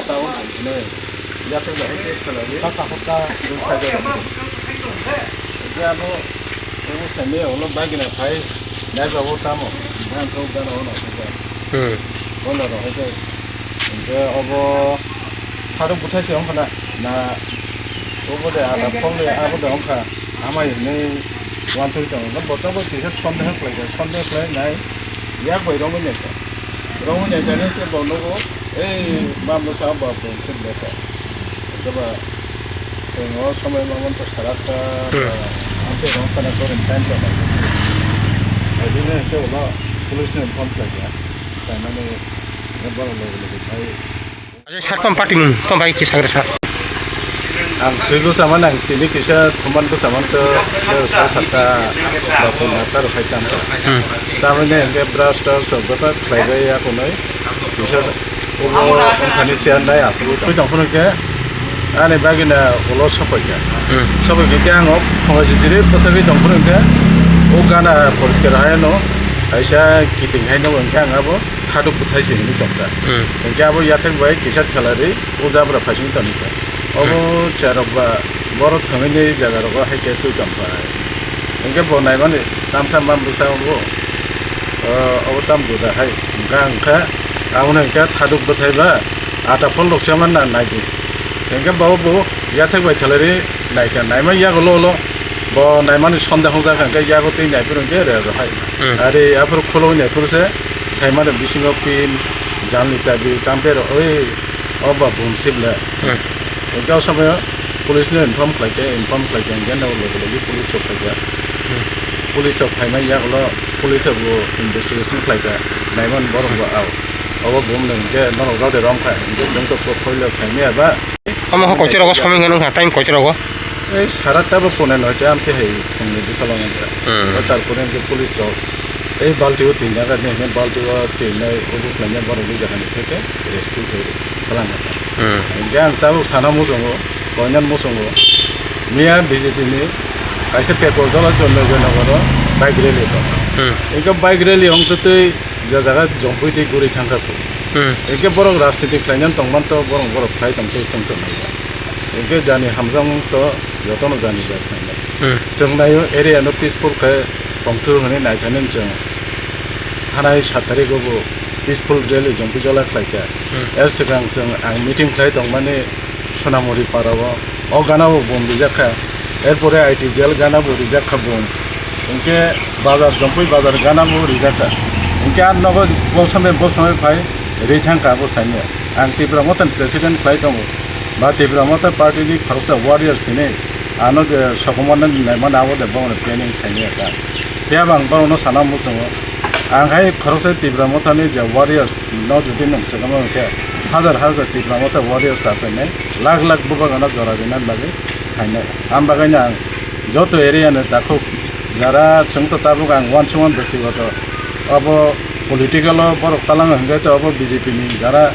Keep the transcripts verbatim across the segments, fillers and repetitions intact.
Tao hinwi yathek bai khe khlaiwi. Kaka hota. Rwkha de. Hwnkhe abo, abo sami ulo bagina phai naibago tamo. Nang kok gana ono khe. Hmm. Ono ro hai khe. Hwnkhe obo pharo bwthai se wngkha na. Na obo de ada phone de abo de wngkha. Amai hinwi uansugui tongo. Bo tabuk kisa sondeho khlaikha, sondeho khlainai yak bai romwi naikha. Romwi naikha se bo nugo, ei ma bwsa bo bwsa bwsa. Eba chwng o somoi ma manto sarakha, hmm, amtwi rong khana korin time tongo. Abini hwnkhe ulo police no inform khlaikha. Khlainani borok logi logi phai. Aje sar, tong party mung, tong bai kisa gra sar. Ang thwi bwsa mano, ang tini kisa thuman bwsa manto, sar satta ba pun atta rok sai tam. Hmm. Tamoni hwnkhe brush trush rok bebak khlai bai ya kunui. Kisa ulo wngthani chair nai aswk tong. Twi tong phano khe ani bagina ulo sokoi kha. Hmm. Sokoi khe ang o phungo sijiri bwthagwi tong phano khe o gana poriskar hai no kaisa kiting hai no hwnkhe ang abo. Thaduk bwthai se hinwi tongkha. Hmm. Hwnkhe abo yathek bai kisa khelari o jabra phaising tongkha. Obo hmm, cherok ba borok thangwi jaga rogo hai khe twi tongkha. Hwnkhe bo naimani tamsa mam bwsa obo, o, obo tam juda hai. Hwnkha hwnkha aboni hwnkhe thaduk bwthai ba ata phol rok se man na nai di. Hwnkhe bo bo yathek bai khelari naikha, naima yago lo lo. Bo naimani sonde hongjak hwnkhe yago twi naiphuru hwnkhe rejo hai. Hmm. Ari aphuru khulogwi naiphuru se saimano bisingo pin, janli tabi, champe rok, oi, o ba bum sibla. Hmm. Hwnkhe o somoyo police no inform khlaikhe, inform khlaikhe hwnkhe no logi logi police rok phaikha. Hmm. Police rok phaimani yagulo police rok bo investigation khlaikha, naimani borok bo hmm, ao. Obo bum no hwnkhe norok rode romkha, hwnkhe chwng to phoilo saimaya ba. Omo ho kochor rogo somoi hwnwi wngkha, time kochor rogo. Ei sara tabo pune noita amte hai phungni bikalo wngkha. Hmm. Tarpore hwnkhe police rok ei balti o twi nagar ni hwnkhe balti o twi nai obo khlainai borok ni jagani theke rescue khe khlangkha. Hmm. Hwnkhe ang tabuk sana muchungo, koinan muchungo miya B J P ni kaisa petrol jola Joynagar o bike rally tong. Hmm. Hwnkhe bike rally wngtwi twi je jaga jompui twi guri thangkha. Hmm. Hwnkhe borok rajniti khlainani tongmani to borok borok khlai tongtwi chwng tongnai. Hwnkhe jani hamjakmung to jotono jani bai khlainai. Hmm. Chwng naio area no peaceful khe tongthwk hwnwi naithani chwng thanai sat tarikgo bo peaceful rally jompui jola khlaikha. Hmm. Er swkang chwng ang meeting khlai tongmani Sonamuri para o, o gana bo bom rijak kha. Erpore I T jail gana bo rijak kha bom. Hwnkhe bazar, Jompui bazar gana bo rijak kha. Hwnkhe ar nogo bosome bosome phai ri thang kha bo saimya. Ang Tipra Motha ni president khlai tongo. Ba Tipra Motha party ni khoroksa warriors tini ano je sokomorna ni naimani abo de bono planning saimya kha. Phiya bo ang borokno sana muchungo. Ang hai khoroksa Tipra Motha ni je warriors no jodi nwng swkangma hwnkhe hajar hajar Tipra Motha warriors achainai. Lakh lakh bubagrano jora rinani bagwi phainai. Ang bagwino ang joto area ni takhuk jara chwng to tabuk ang uansukmani byaktigoto obo political o borok talangwi hwnkhe to obo B J P ni jara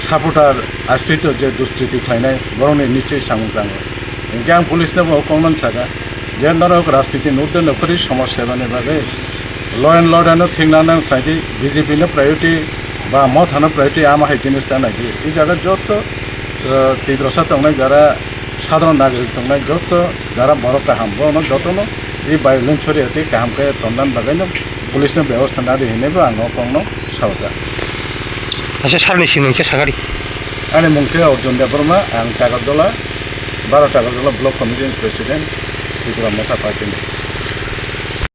supporter ashrito je duskriti khlainai borokni nichoi samung tango. Hwnkhe ang police no bo kokno sakha je norok rajniti nukdeno phuri somaj sebani bagwi law and order no thik nang nang khlai di, B J P no priority ba Motha no priority ama hai jinis ta nai di. I jaga joto, uh, Tiprasa tongnai jara sadharon nagarik tongnai joto jara borok kaham bono jotono i violence choriya tei kaham khe tondan bagwi no police no bebostha nadi hinwi bo ang o kokno salka. Acha sir ni simung khe sakari. Ani mung khe Arjun Debbarma, ang Takarjola, baro Takarjola Block Committee ni President, Tipra Motha Party ni.